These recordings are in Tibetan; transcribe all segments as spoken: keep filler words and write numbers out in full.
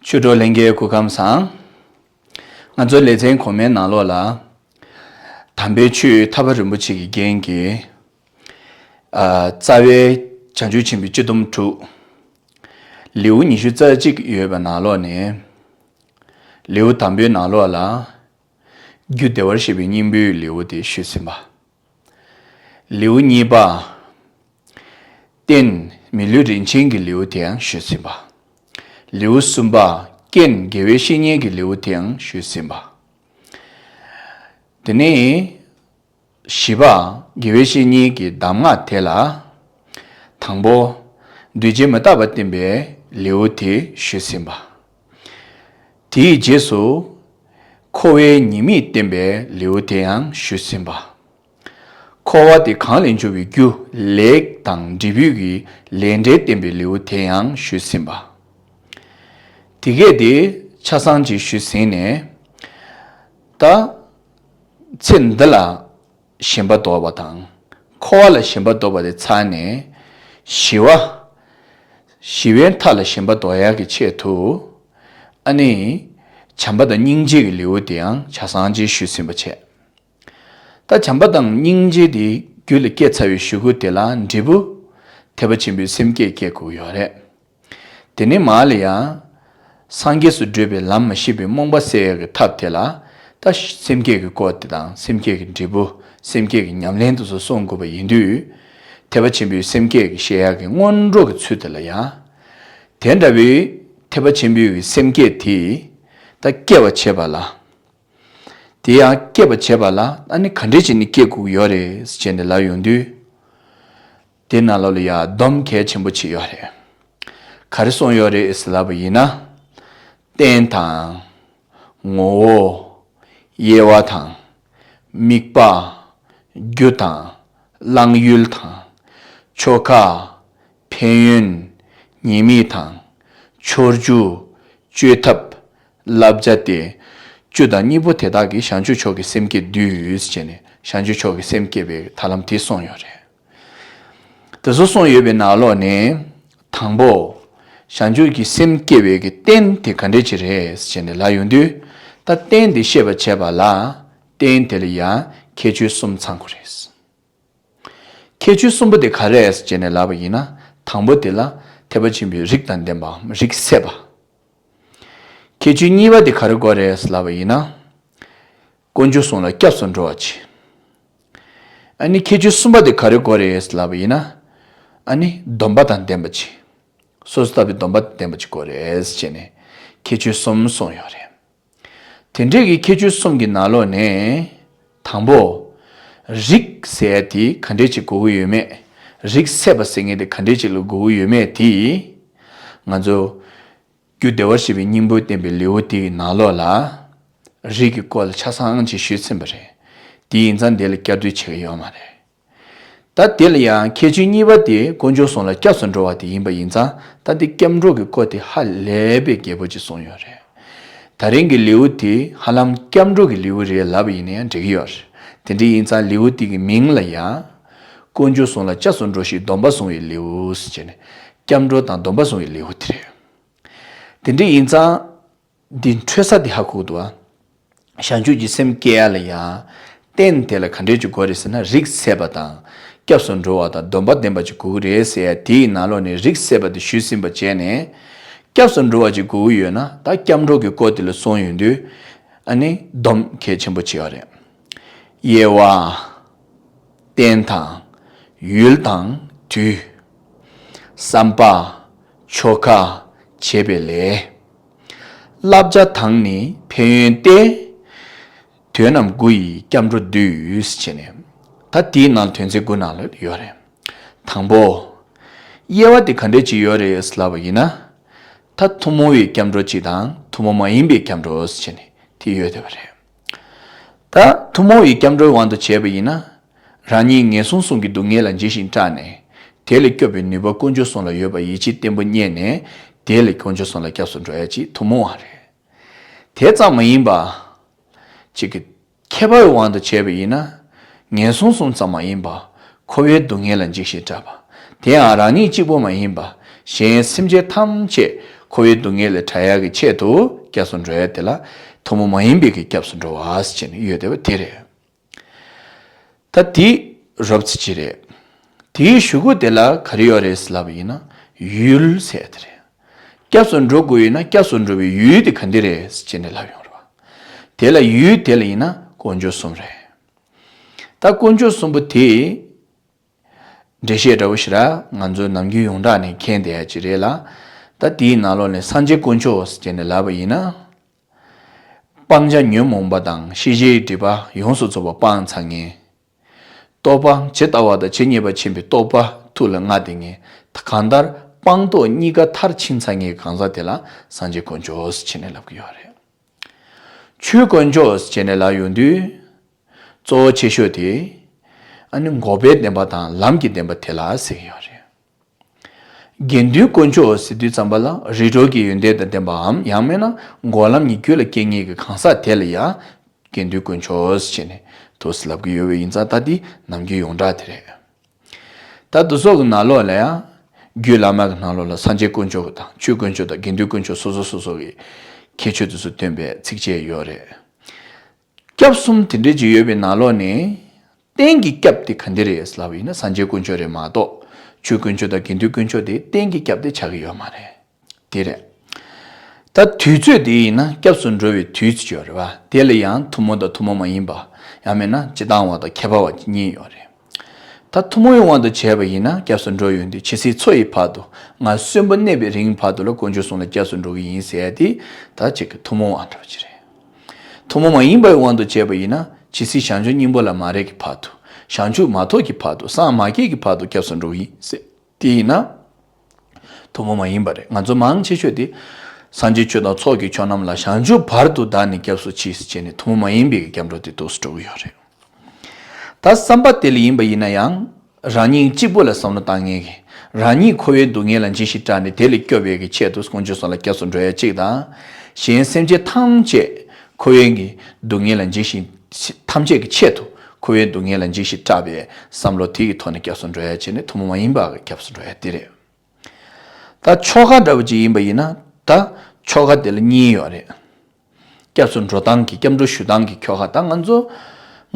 ཆོས་གྲོགས་ལྷན་རྒྱས་སྐུ་ཁམས་བཟང་། ང་ཚོའི་ལེ་ཚན་གོང་མའི་ནང་ལོགས་ལ། དམ་པའི་ཆོས་ཐར་པ་རིན་པོ་ཆེ་གི་རྒྱན་གྱི། ཨ། རྩ་བའི་བྱང་ཆུབ་ཆེན་པོའི་སྤྱི་སྡོམ་དྲུག། ལེའུ་ཉི་ཤུ་རྩ་གཅིག་ཡོད་པའི་ནང་ལོགས་ནས། ལེའུ་དང་པོའི་ནང་ལོགས་ལ། རྒྱུ་བདེ་བར་གཤེགས་པའི་སྙིང་པོའི་ལེའུ་དེ་ཞུས་ཟིན་པ། ལེའུ་གཉིས་པ། རྟེན་མི་ལུས་རིན་ཆེན་གྱི་ལེའུ་དེའང་ཞུས་ཟིན་པ། ལེའུ་གསུམ་པ། རྐྱེན་དགེ་བའི་བཤེས་གཉེན་གྱི་ལེའུ་དེའང་ཞུས་ཟིན་པ། དེ་ནས་བཞི་པ། དགེ་བའི་བཤེས་གཉེན་གྱི་གདམས་ངག་དེ་ལ། དང་པོ། འདུས་བྱས་མི་རྟག་པ་བསྟན་པའི་ལེའུ་དེ་ཞུས་ཟིན་པ། དེའི་རྗེས་སུ། འཁོར་བའི་ཉེས་དམིགས་བསྟན་པའི་ལེའུ་དེ་ཡང་ཞུས་ཟིན་པ། འཁོར་བ་དེ་གང་ལས་འབྱུང་བའི་རྒྱུ་ལས་དང་འབྲས་བུ་གི་ལས་འབྲས་བསྟན་པའི་ལེའུ་དེ་ཡང་ཞུས་ཟིན་པ། དེ་གས་དེ་ཆ་ཚང་ཅིག་ཞུས་ཟིན་ནས། ད། ཚེ་འདི་ལ་ཞེན་པ་ལྡོག་པ་དང་། འཁོར་བ་ལ་ཞེན་པ་ལྡོག་པ་དེ་ཚར་ནས། ཞི་བ། ཞི་བའི་མཐའ་ལ་ཞེན་པ་ལྡོག་ཡག་གི་ཆེད་དུ། ཨ་ནི། བྱམས་པ་དང་སྙིང་རྗེ་གི་ལེའུ་དེ་ཡང་ཆ་ཚང་ཅིག་ཞུས་ཟིན་པ་བྱས། ད་བྱམས་པ་དང་སྙིང་རྗེ་དེ་རྒྱུད་ལ་སྐྱེས་ཚར་བའི་གཞུག་གུ་དེ་ལ་འབྲས་བུ། ཐེག་པ་ཆེན་པོའི་སེམས་བསྐྱེད་སྐྱེ་དགོས་ཡོད་རེད། དེ་ནས་མར་ལ་ཡང་། སངས་རྒྱས་སུ་བགྲོད་པའི་ལམ་མ་ཤེས་པའི་རྨོངས་པ་སེལ་ཡག་གི་ཐབས་དེ་ལ། ད་སེམས་བསྐྱེད་ཀྱི་སྐོར་དེ་དང་སེམས་བསྐྱེད་ཀྱི་འབྲས་བུ། སེམས་བསྐྱེད་ཀྱི་ཉམས་ལེན་དེ་ཚོ་གསུང་དགོས་པ་ཡིན་དུས། ཐེག་པ་ཆེན་པོའི་སེམས་བསྐྱེད་ཀྱི་བཤད་ཡག་གི་སྔོན་འགྲོ་གི་ཚུལ་དེ་ལ་ཡང་། དེ་འདྲ་བའི་ཐེག་པ་ཆེན་པོའི་སེམས་བསྐྱེད་དེ། ད་སྐྱེ་བ་བྱེད་པ་ལ། དེ་ཡང་སྐྱེད་པ་བྱེད་པ་ལ་ཨ་ནི་ག་འདྲས་བྱས་ནས་སྐྱེ་དགོས་ཀྱི་ཡོད་རེད་ཟེར་ནས་ལབ་ཡོང་དུས། དེ་ནང་ལོགས་ལ་ཡང་སྡོམ་གལ་ཆེན་པོ་ཅིག་ཡོད་རེད། ག་རེ་གསུངས་ཡོད་རེད་ཟེར་ལབ་པ་ཡིན་ན། རྟེན་དང་། ངོ་བོ། དབྱེ་བ་དང་། དམིགས་པ། རྒྱུ་དང་། བླང་ཡུལ་དང་། ཆོ་ག། ཕན་ཡོན། ཉེས་དམིགས་དང་། འཆོར་རྒྱུ། བཅོས་ཐབས། བསླབ་བྱ་སྟེ། བཅུ་དང་གཉིས་པོ་དེ་དག་གིས་བྱང་ཆུབ་མཆོག་གི་སེམས་བསྐྱེད་བསྡུས་ཡོད་ཟེར་ནས་བྱང་ཆུབ་མཆོག་གི་སེམས་བསྐྱེད་པའི་ཐབས་ལམ་དེ་གསུངས་ཡོད་རེད། དེ་ཚོ་གསུངས་ཡོད་པའི་ནང་ལོགས་ནས། དང་པོ། བྱང་ཆུབ་ཀྱི་སེམས་བསྐྱེད་པའི་གི་རྟེན་དེ་ག་འདྲས་ཅིག་རེད་ཟེར་ནས་ལབ་ཡོང་དུས། ད་རྟེན་དེ་ཤེས་པར་བྱེད་པ་ལ། རྟེན་དེ་ལ་ཡང་ཁྱད་ཆོས་གསུམ་ཚང་དགོས་རེད། ཁྱད་ཆོས་གསུམ་པོ་དེ་ག་རེ་ཟེར་ནས་ལབ་པ་ཡིན་ན། དང་པོ་དེ་ལ་ཐེག་པ་ཆེན་པོའི་རིགས་དང་ལྡན་པའམ་རིགས་སད་པ། ཁྱད་ཆོས་གཉིས་པ་དེ་ག་རེ་དགོས་རེད་ལབ་པ་ཡིན་ན། དཀོན་མཆོག་གསུམ་ལ་སྐྱབས་སུ་འགྲོ་བ་ཅིག། ཨ་ནི་ཁྱད་ཆོས་གསུམ་པ་དེ་ག་རེ་དགོས་རེད་ལབ་པ་ཡིན་ན། ཨ་ནི་སྡོམ་པ་དང་ལྡན་པ་ཅིག། སོ་སོ་ལྟ་བུའི་སྡོམ་པ་དང་ལྡན་པ་ཅིག་དགོས་རེད་ཟེར་ནས་ཁྱད་ཆོས་གསུམ་གསུངས་ཡོད་རེད། དེ་འདྲས་ཀྱི་ཁྱད་ཆོས་གསུམ་གྱི་ནང་ལོགས་ནས། དང་པོ། རིགས་ཟེར་ཡ་དེ་ག་འདྲས་ཅིག་དགོས་ཀྱི་ཡོད་མེད། རིགས་སད་པ་ཟེར་མཁན་དེ་ག་འདྲས་ཅིག་ལ་དགོས་ཀྱི་ཡོད་མེད་དེ། ང་ཚོ། རྒྱུ་བདེ་བར་གཤེགས་པའི་སྙིང་པོ་བསྟན་པའི་ལེའུ་དེའི་ནང་ལོགས་ལ། རིགས་ཀྱི་སྐོར་ལ་ཆ་ཚང་ཅིག་ཞུས་ཟིན་པ་རེད། དེ་ཡིན་ཙང་དེ་ལ་བསྐྱར་ཟློས་བྱེད་ཀྱི་ཡོད་མ་རེད། ད་དེ་ལ་ཡང་ཁྱད་ཆོས་གཉིས་པ་དེ་དཀོན་མཆོག་གསུམ་ལ་སྐྱབས་སུ་འགྲོ་བ་དེ་ཡིན་པ་ཡིན་ཙང་། ད་འདི་སྐྱབས་འགྲོ་གི་སྐོར་དེ་ཧ་ལས་པའི་རྒྱས་པོ་ཅིག་གསུངས་ཡོད་རེད། ད་རིང་གི་ལེའུ་དེ་ཧ་ལམ་སྐྱབས་འགྲོ་གི་ལེའུ་རེད་ལབ་པ་ཡིན་ན་ཡང་འགྲིག་གི་ཡོད་རེད། དེ་འདྲ་ཡིན་ཙང་ལེའུ་དེ་གི་མིང་ལ་ཡང་། དཀོན་མཆོག་གསུམ་ལ་སྐྱབས་སུ་འགྲོ་ཞིང་སྡོམ་པ་བཟུང་བའི་ལེའུ་ཟེར་བྱས་ནས། སྐྱབས་འགྲོ་དང་སྡོམ་པ་བཟུང་བའི་ལེའུ་དེ་རེད། དེ་འདྲ་ཡིན་ཙང་། འདི་འཕྲོས་ས་དེ་ཧ་གོ་གི་འདུག་ཨ། བྱང་ཆུབ་ཀྱི་སེམས་བསྐྱེད་ཡ་ལ་ཡང་། རྟེན་དེ་ལ་ག་འདྲས་ཅིག་དགོས་རེད་ཟེར་ན། རིགས་སད་པ་དང་། སྐྱབས་སུ་འགྲོ་བ་དང་སྡོམ་པ་ལྡན་པ་ཅིག་དགོས་ཀྱི་རེད་ཟེར་ཡ་དེའི་ནང་ལོགས་ནས་རིགས་སད་པ་དེ་ཞུས་ཟིན་པ་བྱས་ནས། སྐྱབས་སུ་འགྲོ་བ་ཅིག་དགོས་ཀྱི་ཡོད་ན། ད་སྐྱབས་འགྲོ་གི་སྐོར་དེ་ལ་གསུངས་ཡོང་དུས། ཨ་ནི་སྡོམ་གལ་ཆེན་པོ་ཆེ་བ་རེད། དབྱེ་བ། རྟེན་དང་། ཡུལ་དང་། དུས། བསམ་པ། ཆོ་ག་བྱེད་པའི་ལས། བསླབ་བྱ་དང་ནི་ཕན་ཡོན་ཏེ། དོན་རྣམས་དགུ་ཡིས་སྐྱབས་འགྲོ་བསྡུས་ཟེར་ནས། ད་དེའི་ནང་དོན་ཚན་དགུ་ནང་ལ་ཡོད་རེད། དང་པོ། དབྱེ་བ་དེ་ག་འདྲས་ཅིག་ཡོད་རེད་ལབ་པ་ཡིན་ན། ད་ཐུན་མོང་བའི་སྐྱབས་འགྲོ་གཅིག་དང་ཐུན་མོང་མ་ཡིན་པའི་སྐྱབས་འགྲོ་ཟེར་ནས་དེ་ཡོད་བསྡད་པ་རེད། ད་ཐུན་མོང་བའི་སྐྱབས་འགྲོའི་དབང་དུ་བྱས་པ་ཡིན་ན། རང་ཉིད་ངན་སོང་གསུམ་གྱི་སྡུག་བསྔལ་ལ་འཇིགས་ཤིང་སྐྲག་ནས། དེ་ལས་སྐྱོབ་པའི་ནུས་པ་དཀོན་མཆོག་གསུམ་ལ་ཡོད་པ་ཡིད་ཆེས་བརྟན་པོ་རྙེད་ནས། དེ་ལས་དཀོན་མཆོག་གསུམ་ལ་སྐྱབས་སུ་འགྲོ་ཡ་ཅིག་ཐུན་མོང་བ་རེད། དེ་ཙམ་མ་ཡིན་པ། གཅིག་གི། ཁྱད་པར་དབང་དུ་བྱས་པ་ཡིན་ན། ངན་སོང་གསུམ་ཙམ་མ་ཡིན་པ། འཁོར་བའི་སྡུག་བསྔལ་ལ་འཇིགས་ཤིང་སྐྲག་པ། དེ་ཡང་རང་ཉིད་གཅིག་པོ་མ་ཡིན་པ། གཞན་སེམས་ཅན་ཐམས་ཅད་ འཁོར་བའི་སྡུག་བསྔལ་ལས་བྲལ་ཡག་གི་ཆེད་དུ་སྐྱབས་སུ་འགྲོ་ཡ་དེ་ལ་ཐུན་མོང་མ་ཡིན་པའི་གི་སྐྱབས་སུ་འགྲོ་བ་ཟེར་ནས་ཡོད་བསྡད་པ་དེ་རེད། ད་དེ་རོབ་ཙམ་ཅིག་རེད། དེའི་གཞུག་གུ་དེ་ལ་ག་རེ་ཡོད་རེད་ལབ་པ་ཡིན་ན་ཡུལ་ཟེར་ཡ་དེ་རེད། སྐྱབས་སུ་འགྲོ་དགོས་ཡིན་ན་སྐྱབས་སུ་འགྲོ་བའི་ཡུལ་དེ་ག་འདི་རེད་ཟེར་ནས་ལབ་ཡོང་རེད་བ། དེ་ལ་ཡུལ་དེ་ལ་ཡིན་ན་དཀོན་མཆོག་གསུམ་རེད། ད་དཀོན་མཆོག་གསུམ་པོ་དེ། འགྲེལ་བཤད་འདྲ་བོ་ཞིག་ར་ང་ཚོའི་ནམ་རྒྱུན་ཡོངས་གྲགས་ནས་མཁྱེན་བསྡད་ཡ་ཅིག་རེད་ལ། ད་དེའི་ནང་ལོགས་ནས་སངས་རྒྱས་དཀོན་མཆོག་ཟེར་ནས་ལབ་པ་ཡིན་ན། སྤང་བྱ་ཉོན་མོངས་པ་དང་ཤེས་བྱའི་སྒྲིབ་པ་ཡོངས་སུ་རྫོགས་པ་སྤངས་ཚར་མཁན། རྟོགས་པ་ཇི་ལྟ་བ་དང་ཇི་སྙེད་པ་མཁྱེན་པའི་རྟོགས་པ་ཐུགས་ལ་མངའ་བསྡད་མཁན། གང་ལྟར་སྤངས་རྟོགས་གཉིས་ཀ་མཐར་ཕྱིན་ཚར་མཁན་གང་ཟག་དེ་ལ་སངས་རྒྱས་དཀོན་མཆོག་ཟེར་ནས་ལབ་ཀྱི་ཡོད་རེད། ཆོས་དཀོན་མཆོག་ཟེར་ནས་ལབ་ཡོང་དུས། གཙོ་བོ་ཆེ་ཤོས་དེ། ཨ་ནི་འགོག་པའི་བདེན་པ་དང་ལམ་གྱི་བདེན་པ་དེ་ལ་ཟེར་གྱི་ཡོད་རེད། དགེ་འདུན་དཀོན་མཆོག་ཟེར་དུས་ཙམ་པ་ལ་རིགས་གྲོལ་གྱི་ཡོན་ཏན་དང་ལྡན་པའམ་ཡང་མིན་ན་འགོག་ལམ་གྱི་རྒྱུད་ལ་སྐྱེ་ངེས་ཀྱི་གང་ཟག་དེ་ལ་ཡང་དགེ་འདུན་དཀོན་མཆོག་ཟེར་ནས་ཐུགས་སུ་ལབ་ཀྱི་ཡོད་པ་ཡིན་ཙང་ད་འདི་ནམ་རྒྱུན་ཡོངས་གྲགས་དེ་རེད། ད་དེ་ཚོ་གི་ནང་ལོགས་ལ་ཡང་རྒྱུད་བླ་མ་གི་ནང་ལོགས་ལ་སངས་རྒྱས་དཀོན་མཆོག་དང་ཆོས་དཀོན་མཆོག་དང་དགེ་འདུན་དཀོན་མཆོག་སོ་སོ་སོ་སོ་གི་ཁྱད་ཆོས་དེ་ཚོ་སྟོན་པའི་ཚིགས་བཅད་ཡོད་རེད། སྐྱབས་གསུམ་དེ་འདྲ་ཅིག་ཡོད་པའི་ནང་ལོགས་ནས་གཏན་གྱི་སྐྱབས་དེ་ག་འདི་རེད་ལབ་པ་ཡིན་ན་སངས་རྒྱས་དཀོན་མཆོག་རེད་མ་གཏོགས་ཆོས་དཀོན་མཆོག་དང་དགེ་འདུན་དཀོན་མཆོག་དེ་གཏན་གྱི་སྐྱབས་དེ་ཆགས་ཀྱི་ཡོད་མ་རེད། དེ་རེད། ད་དུས་ཚོད་དེ་ཡིན་ན་སྐྱབས་སུ་འགྲོ་བའི་དུས་ཚོད་ཡོད་རེད་བ། དེ་ལ་ཡང་ཐུན་མོང་དང་ཐུན་མོང་མ་ཡིན་པ། ཡང་མིན་ན་སྤྱིར་བཏང་བ་དང་ཁྱད་པར་བ་གཉིས་ཡོད་རེད། ད་ཐུན་མོང་བའི་དབང་དུ་བྱས་པ་ཡིན་ན་སྐྱབས་སུ་འགྲོ་ཡོང་དུས་ཇི་སྲིད་འཚོ་ཡི་བར་དུ་ང་གསོན་པོ་གནས་པའི་རིང་བར་དུ་ལ་དཀོན་མཆོག་གསུམ་ལ་སྐྱབས་སུ་འགྲོ་གི་ཡིན་ཟེར་ཡ་དེ་ད་ཅིག་གི་ཐུན་མོང་བ་འདྲ་བ་ཅིག་རེད། ཐུན་མོང་མ་ཡིན་པའི་དབང་དུ་བྱས་པ་ཡིན་ན་ཇི་སྲིད་བྱང་ཆུབ་སྙིང་པོ་ལ་མ་རེག་གི་བར་དུ་བྱང་ཆུབ་མ་ཐོབ་ཀྱི་བར་དུ་སངས་མ་རྒྱས་ཀྱི་བར་དུ་སྐྱབས་སུ་འགྲོ་གི་ཡིན་ཟེར། དེ་ཡིན་ན། ཐུན་མོང་མ་ཡིན་པ་རེད། ང་ཚོ་མང་ཆེ་ཤོས་དེ། སངས་རྒྱས་ཆོས་དང་ཚོགས་ཀྱི་མཆོག་རྣམས་ལ་བྱང་ཆུབ་བར་དུ་བདག་ནི་སྐྱབས་སུ་མཆི་ཟེར་བྱས་ནས་ཐུན་མོང་མ་ཡིན་པའི་སྐྱབས་འགྲོ་དེ་འདུག་སེ་འགྲོ་གི་ཡོད་རེད། ད་བསམ་པ་དེ་ལ་ཡིན་པ་ཡིན་ན་ཡང་། རང་ཉིད་གཅིག་པུ་ལ་བསམ་བློ་བཏང་མཁན་གྱི། རང་ཉིད་འཁོར་བའི་སྡུག་བསྔལ་ལ་འཇིགས་ཤིང་སྐྲག་ནས་དེ་ལས་སྐྱོབ་པའི་གི་ཆེད་དུ་དཀོན་མཆོག་གསུམ་ལ་སྐྱབས་སུ་འགྲོ་ཡ་གཅིག་དང་། གཞན་སེམས་ཅན་ཐམས་ཅད་འཁོར་བའི་གི་སྡུག་བསྔལ་ལ་འཇིགས་ཤིང་། ཐམས་ཅད་ཀྱི་ཆེད་དུ་འཁོར་བའི་སྡུག་བསྔལ་ལ་འཇིགས་ཤིང་སྐྲག་པའི་བསམ་བློ་དེ་གི་ཐོག་ནས་སྐྱབས་སུ་འགྲོ་ཡ་བྱས་ནས་ཐུན་མོང་མ་ཡིན་པ་གི་སྐྱབས་སུ་འགྲོ་ཡ་དེ་རེད། ད་ཆོ་ག་འདྲ་བོ་ཅིག་ཡིན་པ་ཡིན་ན་ད་ཆོ་ག་དེ་ལ་གཉིས་ཡོད་རེད། སྐྱབས་སུ་འགྲོ་སྟངས་ཀྱི་སྐྱབས་འགྲོ་ཞུ་སྟངས་ཀྱི་ཆོ་ག་ད་ང་ཚོ།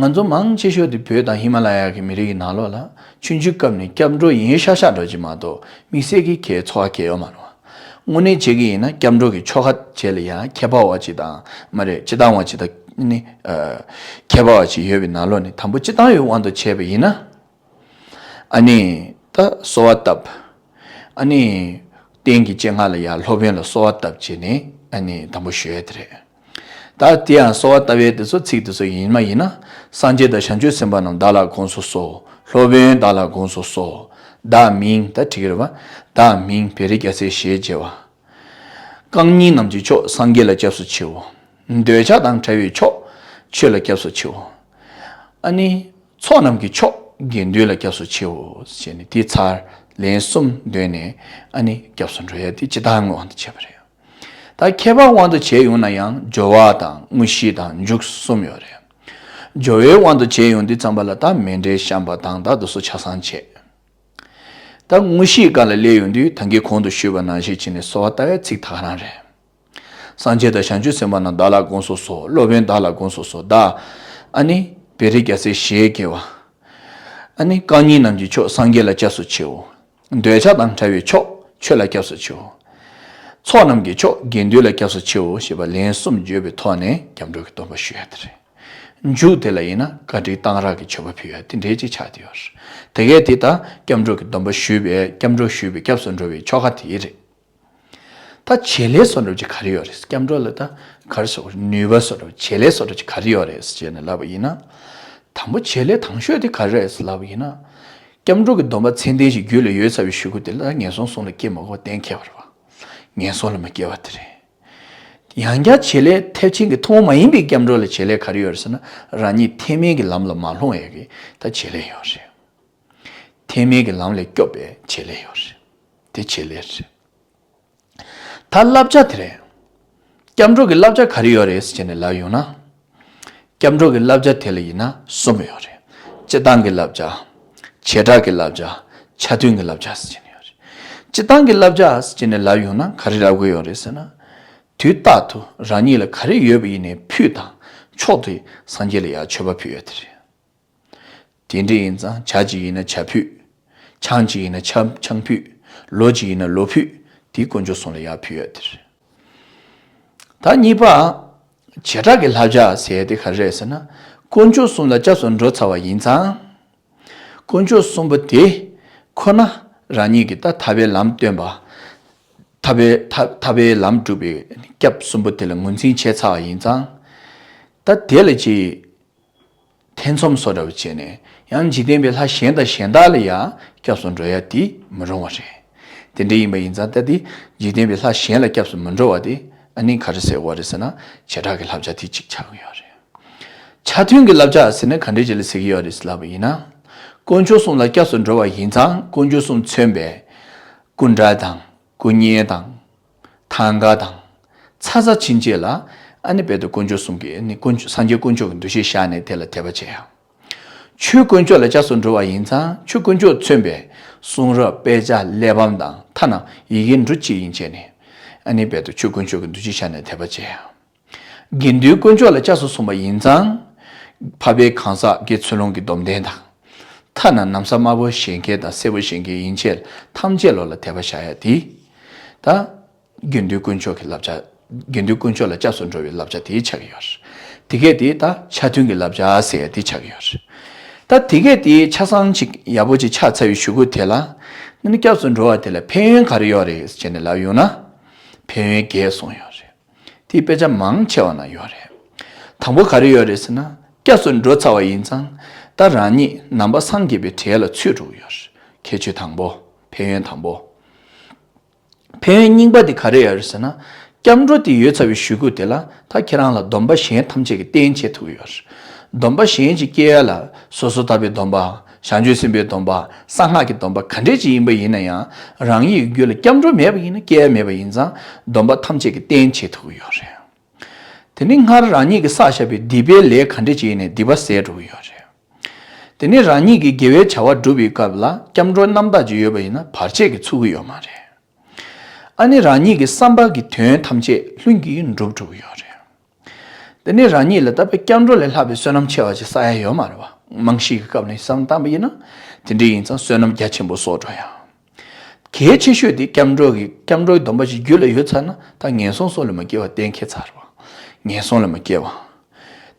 ང་ཚོ་མང་ཆེ་ཤོས་དེ་བོད་དང་ཧི་མ་ལ་ཡ་གི་མི་རིགས་ཀྱི་ནང་ལོགས་ལ་ཆུང་ཆུང་སྐབས་ནས་སྐྱབས་འགྲོ་ཡིན་ཤག་ཤག་འདྲ་ཅིག་མ་གཏོགས་དམིགས་བསལ་གྱི་གའི་ཚོར་བ་གའི་ཡོད་མ་རེད་བ། དངོས་གནས་བྱེད་ཀྱི་ཡིན་ན་སྐྱབས་འགྲོ་གི་ཆོ་ག་བྱེད་ལ་ཡང་ཁྱད་པར་བ་ཅིག་དང་མ་རེད་སྤྱིར་བཏང་བ་ཅིག་དང་ནི། ཁྱད་པར་བ་ཅིག་ཡོད་པའི་ནང་ལོགས་ནས་དང་པོ་སྤྱིར་བཏང་བའི་དབང་དུ་བྱས་པ་ཡིན་ན། ཨ་ནི། ད་གསོལ་བ་བཏབ། ཨ་ནི། རྟེན་གྱི་སྤྱན་སྔ་ལ་ཡར་སློབ་དཔོན་ལ་གསོལ་བ་བཏབ་བྱས་ནས་ཨ་ནི་དང་པོ་ཞུ་ཡས་དེ་རེད། ད་དེ་ཡང་གསོལ་བ་བཏབ་ཡས་དེ་ཚོ་ཚིག་དེ་ཚོ་ཡིན་མ་ཡིན་ན། སངས་རྒྱས་དང་བྱང་ཆུབ་སེམས་དཔའ་རྣམས་བདག་ལ་དགོངས་སུ་གསོལ། སློབ་དཔོན་བདག་ལ་དགོངས་སུ་གསོལ། བདག་མིང་ད་བྲིས་ཀྱི་རེད་བ། བདག་མིང་བེ་རི་རྒྱལ་མཚན་ཞེས་བགྱི་བ། རྐང་གཉིས་རྣམས་ཀྱི་མཆོག་སངས་རྒྱས་ལ་སྐྱབས་སུ་མཆིའོ། འདོད་ཆགས་དང་བྲལ་བའི་མཆོག་ཆོས་ལ་སྐྱབས་སུ་མཆིའོ། ཨ་ནི། ཚོགས་རྣམས་ཀྱི་མཆོག་དགེ་འདུན་ལ་སྐྱབས་སུ་མཆིའོ་ཞེས་ནས་དེའི་ཚར་ལན་གསུམ་འདོན་ནས་ཨ་ནི་སྐྱབས་སུ་འགྲོ་ཡ་དེ་སྤྱིར་བཏང་ངོས་དབང་དུ་བྱས་པ་རེད། ད་ཁྱད་པར་དབང་དུ་བྱས་ཡོང་ན་ཡང་སྦྱོར་བ་དང་དངོས་གཞི་དང་མཇུག་གསུམ་ཡོད་རེད། སྦྱོར་བའི་དབང་དུ་བྱས་ཡོང་དུས་ཙམ་པ་ལ་ད་མཎྜལ་བཤམས་པ་དང་ད་དེ་ཚོ་ཆ་ཚང་བྱས། ད་དངོས་གཞིའི་སྐབས་ལ་སླེབས་ཡོང་དུས་ད་གིན་གོང་དུ་ཞུས་པ་ནང་བཞིན་བྱས་ནས་གསོལ་བ་བཏབ་པའི་ཚིག་ད་ག་རང་རེད། སངས་རྒྱས་དང་བྱང་ཆུབ་སེམས་དཔའ་རྣམས་བདག་ལ་དགོངས་སུ་གསོལ། སློབ་དཔོན་བདག་ལ་དགོངས་སུ་གསོལ། བདག་ཨ་ནི་བེ་རི་རྒྱལ་མཚན་ཞེས་བགྱི་བ། ཨ་ནི་རྐང་གཉིས་རྣམས་ཀྱི་མཆོག་སངས་རྒྱས་ལ་སྐྱབས་སུ་མཆིའོ། འདོད་ཆགས་དང་བྲལ་བའི་མཆོག་ཆོས་ལ་སྐྱབས་སུ་མཆིའོ། ཚོགས་རྣམས་ཀྱི་མཆོག་དགེ་འདུན་ལ་སྐྱབས་སུ་མཆིའོ་ཞེས་པ་ལན་གསུམ་བརྗོད་པའི་ཐོག་ནས་སྐྱབས་འགྲོ་གི་སྡོམ་པ་ཞུ་ཡ་དེ་རེད། མཇུག་དེ་ལ་ཡིན་ན་བཀའ་དྲིན་གཏང་རག་གི་མཆོད་པ་ཕུལ་ཡ་དེ་འདྲའི་ཅིག་ཆགས་བསྡད་ཡོད་རེད། དེ་གས་དེ་ད་སྐྱབས་འགྲོ་གི་སྡོམ་པ་ཞུས་པའི་སྐྱབས་འགྲོ་ཞུས་པའི་སྐྱབས་སུ་འགྲོ་བའི་ཆོ་ག་དེ་རེད། ད་བྱེད་ལས་བཟོ་འདྲ་ཅིག་ག་རེ་ཡོད་རེད། སྐྱབས་འགྲོ་ལ་ད་ག་རེ་ཟེར་དགོས་རེད། ནུས་པ་བཟོ་འདྲ་བྱེད་ལས་བཟོ་འདྲ་ཅིག་ག་རེ་ཡོད་རེད་ཟེར་ནས་ལབ་པ་ཡིན་ན། དང་པོ་བྱེད་ལས་དང་ཤོས་དེ་ག་རེ་རེད་ཟེར་ལབ་པ་ཡིན་ན། སྐྱབས་འགྲོ་གི་སྡོམ་པ་ཚད་ལྡན་ཞིག་རྒྱུད་ལ་ཡོད་ཚར་བའི་གཞུག་གུ་དེ་ལ་ངན་སོང་གསུམ་ལ་སྐྱེ་མི་དགོས་པ་གཏན་འཁེལ་བ་རེད་བ། ངན་སོང་ལ་མི་སྐྱེ་བ་དེ་རེད། ཡང་བསྐྱར་བྱེད་ལས་ཐེག་ཆེན་གྱི་ཐུན་མོང་མ་ཡིན་པའི་སྐྱབས་འགྲོ་ལ་བྱེད་ལས་ག་རེ་ཡོད་རེད་ཟེར་ན་རང་ཉིད་ཐེག་དམན་གྱི་ལམ་ལ་མ་ལྷུང་ཡས་ཀྱི་ད་བྱེད་ལས་ཡོད་རེད། ཐེག་དམན་གྱི་ལམ་ལས་སྐྱོབ་པའི་བྱེད་ལས་ཡོད་རེད། དེ་བྱེད་ལས་རེད། ད་བསླབ་བྱ་དེ་རེད། སྐྱབས་འགྲོ་གི་བསླབ་བྱ་ག་རེ་ཡོད་རེད་ཟེར་ནས་ལབ་ཡོང་ན། སྐྱབས་འགྲོ་གི་བསླབ་བྱ་དེ་ལ་ཡིན་ན་གསུམ་ཡོད་རེད། སྤྱིར་བཏང་གི་བསླབ་བྱ། བྱེ་བྲག་གི་བསླབ་བྱ། ཆ་མཐུན་གྱི་བསླབ་བྱ་ཟེར་ནས་ཡོད་རེད། སྤྱིར་བཏང་གི་བསླབ་བྱ་ཟེར་ནས་ལབ་ཡོང་ན་ག་རེ་ལབ་དགོས་ཡོད་རེད་ཟེར་ན། དུས་རྟག་ཏུ་རང་ཉིད་ལ་ག་རེ་ཡོད་པ་ཡིན་ནའི་ཕུད་དང་མཆོག་ཏུ་སངས་རྒྱས་ལ་ཡར་མཆོད་པ་ཕུལ་ཡ་དེ་རེད། དེ་འདྲ་ཡིན་ཙང་ཇ་གཅིག་ཡིན་ན་ཇ་ཕུད། ཆང་གཅིག་ཡིན་ན་ཆང་ཆང་ཕུད། ལོ་གཅིག་ཡིན་ན་ལོ་ཕུད། དེ་དཀོན་མཆོག་གསུམ་ལ་ཡར་ཕུལ་ཡ་དེ་རེད། ད་གཉིས་པ། བྱེ་བྲག་གི་བསླབ་བྱ་ཟེར་ཡ་དེ་ག་རེ་རེད་ཟེར་ན། དཀོན་མཆོག་གསུམ་ལ་སྐྱབས་སུ་འགྲོ་ཚར་བ་ཡིན་ཙང་། དཀོན་མཆོག་གསུམ་པོ་དེ་ཁོ་ན་རང་ཉིད་ཀྱི་ད་ཐར་པའི་ལམ་སྟོན་པ། ཐར་པའི་ཐར་ཐར་པའི་ལམ་སྒྲུབ་པའི་སྐྱབས་གསུམ་པོ་དེ་ལ་ངོས་འཛིན་བྱས་ཚར་བ་ཡིན་ཙང་། ད་དེ་ལ་ཅིག་ཐེ་ཚོམ་བཟོ་འདྲ་བོ་བྱས་ནས་ཡང་འཇིག་རྟེན་པའི་ལྷ་གཞན་དང་གཞན་དག་ལ་ཡང་སྐྱབས་སུ་འགྲོ་ཡ་དེ་མི་རུང་བ་རེད། དེ་འདྲ་ཡིན་པ་ཡིན་ཙང་ད་དེ་འཇིག་རྟེན་པའི་ལྷ་གཞན་ལ་སྐྱབས་སུ་མི་འགྲོ་བ་དེ་ཨ་ནི་ག་རེ་ཟེར་དགོས་རེད་ཟེར་ན་བྱེ་བྲག་གི་བསླབ་བྱ་དེ་གཅིག་ཆགས་ཀྱི་ཡོད་རེད། ཆ་མཐུན་གྱི་བསླབ་བྱ་ཟེར་ན་ག་འདྲ་ཅིག་ལ་ཟེར་གྱི་ཡོད་རེད་ཟེར་ལབ་པ་ཡིན་ན། དཀོན་མཆོག་གསུམ་ལ་སྐྱབས་སུ་འགྲོ་བ་ཡིན་ཙང་དཀོན་མཆོག་གསུམ་མཚོན་པའི་སྐུ་འདྲ་དང་སྐུ་བརྙན་དང་། ཐང་ག་དང་། ཚ་ཚ་ཕྱིན་ཆད་ལ་ཨ་ནི་དཔལ་དུ་དཀོན་མཆོག་གསུམ་གྱི་ཨ་ནི་དཀོན་མཆོག་སངས་རྒྱས་དཀོན་མཆོག་གི་འདུ་ཤེས་བཞག་ནས་དེ་ལ་དད་པ་བྱེད་ཡ། ཆོས་དཀོན་མཆོག་ལ་སྐྱབས་སུ་འགྲོ་བ་ཡིན་ཙང་ཆོས་དཀོན་མཆོག་མཚོན་པའི་གསུང་རབ་དཔེ་ཆ་གླེགས་བམ་དང་ཐ་ན་ཡི་གེ་འབྲུ་གཅིག་ཡན་ཆད་ནས་ཨ་ནི་དཔལ་དུ་ཆོས་དཀོན་མཆོག་གི་འདུ་ཤེས་བཞག་ནས་དད་པ་བྱེད་ཡ། དགེ་འདུན་དཀོན་མཆོག་ལ་སྐྱབས་སུ་སོང་བ་ཡིན་ཙང་། འཕགས་པའི་གང་ཟག་དགེ་ཚུལ་སློང་གི་སྡོམ་ལྡན་དང་། ཐ་ན་ན་བཟའ་དམར་པོ་བཞེས་མཁན་དང་སེར་པོ་བཞེས་མཁན་ཡན་ཆད་ཐམས་ཅད་ལོ་ལ་དད་པ་བྱ་ཡ་དེ། ད། དགེ་འདུན་དཀོན་མཆོག་གི་བསླབ་བྱ། དགེ་འདུན་དཀོན་མཆོག་ལ་སྐྱབས་སུ་འགྲོ་བའི་བསླབ་བྱ་དེ་ཆགས་ཀྱི་ཡོད་རེད། དེ་གས་དེ་ད་ཆ་མཐུན་གྱི་བསླབ་བྱ་ཟེར་ཡ་དེ་ཆགས་ཀྱི་ཡོད་རེད། ད་དེ་གས་དེ་ཆ་ཚང་ཅིག་ཡག་པོ་ཅིག་ཆགས་ཚར་བའི་གཞུག་གུ་དེ་ལ། ནི་སྐྱབས་སུ་འགྲོ་བ་དེ་ལ་ཕན་ཡོན་ག་རེ་ཡོད་རེད་ཟེར་ནས་ལབ་ཡོང་ན། ཕན་ཡོན་བརྒྱད་གསུངས་ཡོད་རེད། དེའི་དཔེ་ཆ་མང་ཆེ་བ་ན་ཡོད་རེད། དང་པོ་ག་རེ་ཡོད་རེད་ཟེར་ན། སྐྱབས་སུ་འགྲོ་ཚར་བ་ཡིན་ཙང་། ད་རང་ཉིད་ནང་པ་སངས་རྒྱས་པའི་གྲལ་ལ་ཚུད་འགྲོ་གི་ཡོད་རེད། ཁྱད་ཆོས་དང་པོ། ཕན་ཡོན་དང་པོ། ཕན་ཡོན་གཉིས་པ་དེ་ག་རེ་ཡོད་རེད་ཟེར་ན། སྐྱབས་འགྲོ་དེ་ཡོད་ཚར་བའི་གཞུག་གུ་དེ་ལ་ད་ཁྱེད་རང་ལ་སྡོམ་པ་གཞན་ཐམས་ཅད་ཀྱི་རྟེན་བྱེད་ཐུབ་ཀྱི་ཡོད་རེད། སྡོམ་པ་གཞན་ཅིག་སྐྱེལ་ཡ་ལ་སོ་སོ་ཐར་པའི་སྡོམ་པ། བྱང་ཆུབ་སེམས་དཔའི་སྡོམ་པ། གསང་སྔགས་ཀྱི་སྡོམ་པ་ག་འདྲས་ཅིག་ཡིན་པ་ཡིན་ན་ཡང་རང་ཉིད་ཀྱི་རྒྱུད་ལ་སྐྱབས་འགྲོ་མེད་པ་ཡིན་ན་སྐྱེལ་ཡ་མེད་པ་ཡིན་ཙང་སྡོམ་པ་ཐམས་ཅད་ཀྱི་རྟེན་བྱེད་ཐུབ་ཀྱི་ཡོད་རེད། དེ་ནི་སྔར་རང་ཉིད་ཀྱིས་བསགས་བཞག་པའི་སྡིག་པའི་ལས་ག་འདྲས་ཅིག་ཡིན་ནའི་སྡིག་པ་ཟད་འགྲོ་གི་ཡོད་རེད། དེ་ནི་རང་ཉིད་ཀྱིས་དགེ་བའི་བྱ་བ་སྒྲུབ་པའི་སྐབས་ལ་སྐྱབས་འགྲོ་རྣམ་དག་ཅིག་ཡོད་པ་ཡིན་ན་བར་ཆད་ཀྱིས་ཚུགས་ཀྱི་ཡོད་མ་རེད། ཨ་ནི་རང་ཉིད་ཀྱི་བསམ་པ་གི་དོན་ཐམས་ཅད་ལྷུན་གྱིས་འགྲུབ་ཐུབ་ཀྱི་ཡོད་རེད། དེ་ནི་རང་ཉིད་ལ་ད་དཔེ་སྐྱབས་འགྲོ་ལས་ལྷག་པའི་བསོད་ནམས་ཆེ་བ་ཞིག་བསགས་ཡ་ཡོད་མ་རེད་བ། རྨང་གཞི་གི་སྐབས་ནས་བསམ་བཏང་པ་ཡིན་ན། དེ་འདྲ་ཡིན་ཙང་བསོད་ནམས་རྒྱ་ཆེན་པོ་གསོག་འགྲོ་ཡ། གལ་ཆེ་ཤོས་དེ་སྐྱབས་འགྲོ་གི་སྐྱབས་འགྲོའི་སྡོམ་པ་ཞིག་རྒྱུད་ལ་ཡོད་ཚར་ན་ད་ངན་སོང་གསུམ་ལ་མ་སྐྱེ་བ་གཏན་འཁེལ་ཚར་བ། ངན་སོང་ལ་མ་སྐྱེ་བ།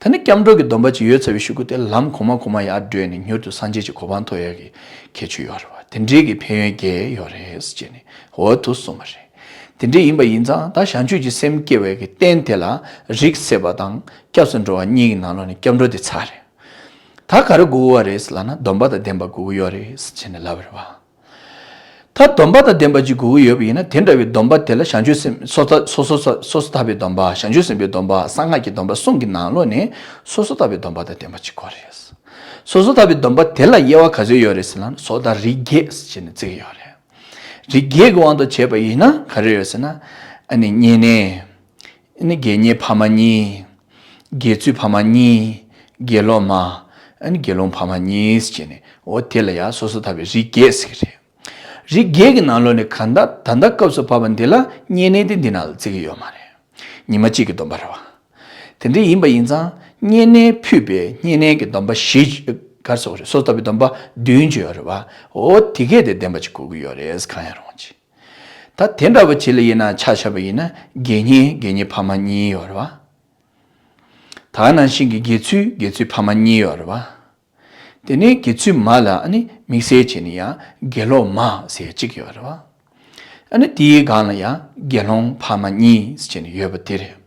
ད་ནི་སྐྱབས་འགྲོ་གི་སྡོམ་པ་ཅིག་ཡོད་ཚར་བའི་གཞུག་གུ་དེ་ལམ་གོང་མ་གོང་མ་ཡར་བགྲོད་ནས་མྱུར་དུ་སངས་རྒྱས་ཀྱི་གོ་འཕང་ཐོབ་ཡག་གི་ཁྱད་ཆོས་ཡོད་རེད་བ། དེ་འདྲའི་གི་ཕན་ཡོན་བརྒྱད་ཡོད་རེད་ཟེར་ནས་འོ་དུ་གསུངས་པ་རེད། དེ་འདྲ་ཡིན་པ་ཡིན་ཙང་ད་བྱང་ཆུབ་ཀྱི་སེམས་སྐྱེ་བའི་གི་རྟེན་དེ་ལ་རིགས་སད་པ་དང་སྐྱབས་སུ་འགྲོ་བ་གཉིས་ཀྱི་ནང་ལོགས་ནས་སྐྱབས་འགྲོ་དེ་ཚར་རེད། ད་ག་རེ་དགོས་ཀྱི་ཡོད་རེད་ཟེར་ལབ་ན་སྡོམ་པ་དང་ལྡན་པ་དགོས་ཀྱི་ཡོད་རེད་ཟེར་ནས་ལབ་པ་རེད་བ། ད་སྡོམ་པ་དང་ལྡན་པ་ཅིག་དགོས་ཀྱི་ཡོད་པ་ཡིན་ན་དེ་འདྲ་བའི་སྡོམ་པ་དེ་ལ་བྱང་ཆུབ་སེམས་སོ་ཐར་སོ་སོ་སོ་སོ་ཐར་པའི་སྡོམ་པ། བྱང་ཆུབ་སེམས་དཔའི་སྡོམ་པ། གསང་སྔགས་ཀྱི་སྡོམ་པ་གསུམ་གྱི་ནང་ལོགས་ནས་སོ་སོ་ཐར་པའི་སྡོམ་པ་དང་ལྡན་པ་ཅིག་དགོས་རེད། སོ་སོ་ཐར་པའི་སྡོམ་པ་དེ་ལ་དབྱེ་བ་ག་ཚོད་ཡོད་རེད་ཟེར་ན་སོ་ཐར་རིགས་བརྒྱད་ཟེར་ནས་བརྩི་གི་ཡོད་རེད། རིགས་བརྒྱད་ཀྱི་དབང་དུ་བྱས་པ་ཡིན་ན་ག་རེ་ཡོད་ཟེར་ན། ཨ་ནི་བསྙེན་གནས། ཨ་ནི་དགེ་བསྙེན་འཕགས་མ་གཉིས། དགེ་ཚུལ་འཕགས་མ་གཉིས། དགེ་སློང་མ། ཨ་ནི་དགེ་སློང་འཕགས་མ་གཉིས་ཟེར་ནས་འོ་དེ་ལ་ཡང་སོ་སོ་ཐར་པའི་རིགས་བརྒྱད་ཟེར་གི་རེད། རིགས་བརྒྱད་ཀྱི་ནང་ལོགས་ནས་གང་ལྟར་ད་ལྟ་སྐབས་སུ་བབ་པ་འདི་ལ་བསྙེན་གནས་དེ་འདི་ནང་ལ་བརྩི་གི་ཡོད་མ་རེད། ཉི་མ་གཅིག་གི་སྡོམ་པ་རེད་བ། དེ་འདྲ་ཡིན་པ་ཡིན་ཙང་བསྙེན་གནས་ཕུད་པའི་བསྙེན་གནས་ཀྱི་སྡོམ་པ་བཞི་གར་སོགས་རེད། སོ་སོ་ཐར་པའི་སྡོམ་པ་བདུན་ཅིག་ཡོད་རེད་བ། འོ་དེ་གས་དེ་ལྡན་པ་ཅིག་དགོས་ཀྱི་ཡོད་རེད་གང་ཡང་རུང་ཅིག་ད་དེ་འདྲ་བ་ཅིག་ལ་ཡིན་ན་ཆ་བཞག་པ་ཡིན་ན་དགེ་བསྙེན་དགེ་བསྙེན་འཕགས་མ་གཉིས་ཡོད་རེད་བ། ད་ནང་བཞིན་གྱི་དགེ་ཚུལ་དགེ་ཚུལ་འཕགས་མ་གཉིས་ཡོད་རེད་བ། དེ་ནས་དགེ་ཚུལ་མ་ལ་ཨ་ནི་དམིགས་བསལ་བྱས་ནས་ཡང་དགེ་སློང་མ་ཟེར་གཅིག་ཡོད་རེད་བ། ཨ་ནི་དེའི་སྒང་ལ་ཡང་དགེ་སློང་འཕགས་མ་གཉིས་ཟེར་ནས་ཡོད་པ་དེ་རེད།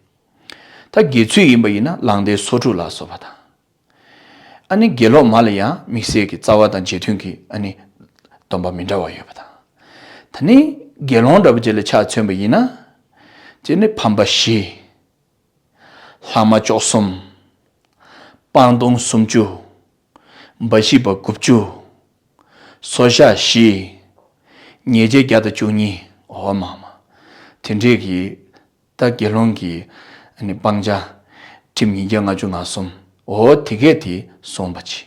ད་དགེ་ཚུལ་ཡིན་པ་ཡིན་ན་ལང་སྟེ་སོ་དྲུག་ལ་སོགས་པ་དང་། ཨ་ནི་དགེ་སློང་མ་ལ་ཡང་དམིགས་བསལ་གྱི་རྩ་བ་དང་རྗེས་མཐུན་གྱི་ཨ་ནི་སྡོམ་པ་མི་འདྲ་བ་ཡོད་པ་དང་། ད་ནི་དགེ་སློང་འདྲ་པོ་ཅིག་ལ་ཆ་མཚོན་པ་ཡིན་ན། དེ་ནི་ཕམ་པ་བཞི། ལྷག་མ་བཅུ་གསུམ། སྤང་ལྟུང་སུམ་ཅུ། འབའ་ཞིག་པ་དགུ་བཅུ། སོར་བཤགས་བཞི། ཉེས་བྱས་བརྒྱ་དང་བཅུ་གཉིས། འོ་མ་མ། དེ་འདྲས་ཀྱི་ད་དགེ་སློང་གི་ཨ་ནི་སྤང་བྱ་ཁྲིམས་ཉིས་བརྒྱ་ལྔ་བཅུ་ང་གསུམ། འོ་དེ་གས་དེ་སོང་པ་ཅི།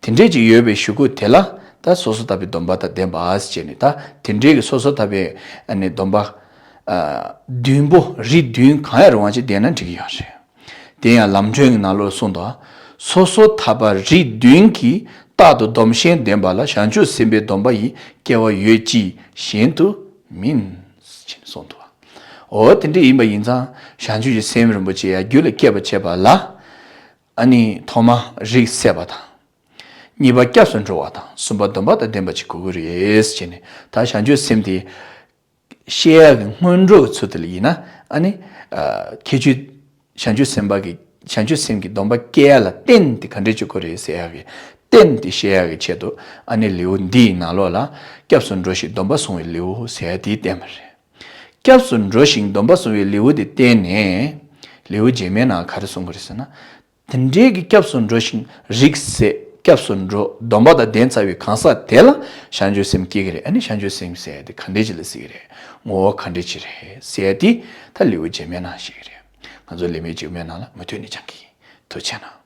དེ་འདྲས་ཅིག་ཡོད་པའི་གཞུག་གུ་དེ་ལ་ ད་སོ་སོ་ཐར་པའི་སྡོམ་པ་དང་ལྡན་པ་ཟེར་བྱས་ནས། ད་དེ་འདྲའི་གི་སོ་སོ་ཐར་པའི་ཨ་ནི་སྡོམ་པ་ཨ་བདུན་པོ། རིགས་བདུན་གང་ཡང་རུང་བ་ཅིག་ལྡན་ན་འགྲིག་གི་ཡོད་རེད། དེ་ཡང་ལམ་སྒྲོན་གྱི་ནང་ལོགས་གསུངས་འདུག། སོ་སོ་ཐར་པ་རིགས་བདུན་གྱིས་རྟག་ཏུ་སྡོམ་ཞིང་ལྡན་པ་ལ་བྱང་ཆུབ་སེམས་དཔའི་སྡོམ་པ་ཡི་སྐལ་བ་ཡོད་ཀྱི་གཞན་དུ་མིན། ཅེས་གསུངས་འདུག། འོ་དེ་འདྲ་ཡིན་པ་ཡིན་ཙང་། བྱང་ཆུབ་ཀྱི་སེམས་རིན་པོ་ཆེ་ཡར་རྒྱུད་ལ་སྐྱེས་པར་བྱེད་པ་ལ། ཨ་ནི་ཐོག་མ་རིགས་སད་པ་དང་། གཉིས་པ་སྐྱབས་སུ་འགྲོ་བ་དང་། གསུམ་པ་སྡོམ་པ་དང་ལྡན་པ་ཅིག་དགོས་ཀྱི་རེད་ཟེར་ནས། ད་བྱང་ཆུབ་སེམས་དེ་ཤེས་ཡག་གི་སྔོན་འགྲོ་གི་ཚུལ་དུ་ལ་ཡིན་ན། ཨ་ནི་ཨ་ཁྱད་ཆོས། བྱང་ཆུབ་སེམས་དཔའ་གི། བྱང་ཆུབ་སེམས་ཀྱི་སྡོམ་པ་སྐྱེ་ཡ་ལ་རྟེན་དེ་ག་འདྲས་བྱེད་དགོས་རེད་ཟེར་ཡག་གི། རྟེན་དེ་ཤེས་ཡག་གི་ཆེད་དུ། ཨ་ནི་ལེའུ་འདིའི་ནང་ལོགས་ལ་སྐྱབས་སུ་འགྲོ་ཞིང་སྡོམ་པ་བཟུང་བའི་ལེའུ་ཟེར་ཡ་དེ་བསྟན་པ་རེད། སྐྱབས་སུ་འགྲོ་ཞིང་སྡོམ་པ་བཟུང་བའི་ལེའུ་དེ་བསྟན་ནས། ལེའུ་རྗེས་མའི་ནང་ག་རེ་གསུང་གི་རེད་ཟེར་ན། དེ་འདྲའི་གི་སྐྱབས་སུ་འགྲོ་ཞིང་། རིགས་སད། སྐྱབས་སུ་འགྲོ། སྡོམ་པ་དང་ལྡན་ཚར་བའི་གང་ཟག་དེ་ལ་བྱང་ཆུབ་སེམས་སྐྱེ་གི་རེད། ཨ་ནི་བྱང་ཆུབ་སེམས་ཟེར་ཡ་དེ་ག་འདྲས་ཅིག་ལ་ཟེར་གི་རེད། ངོ་བོ་ག་འདྲས་ཅིག་རེད་ཟེར་ཡ་དེ་ད་ལེའུ་རྗེས་མའི་ནང་བཤད་གི་རེད། ང་ཚོ་ལེའུ་རྗེས་མའི་ནང་ལ་མུ་མཐུད་ནས་སྦྱང་གི་ཡིན། ཐུགས་རྗེ་གནང་།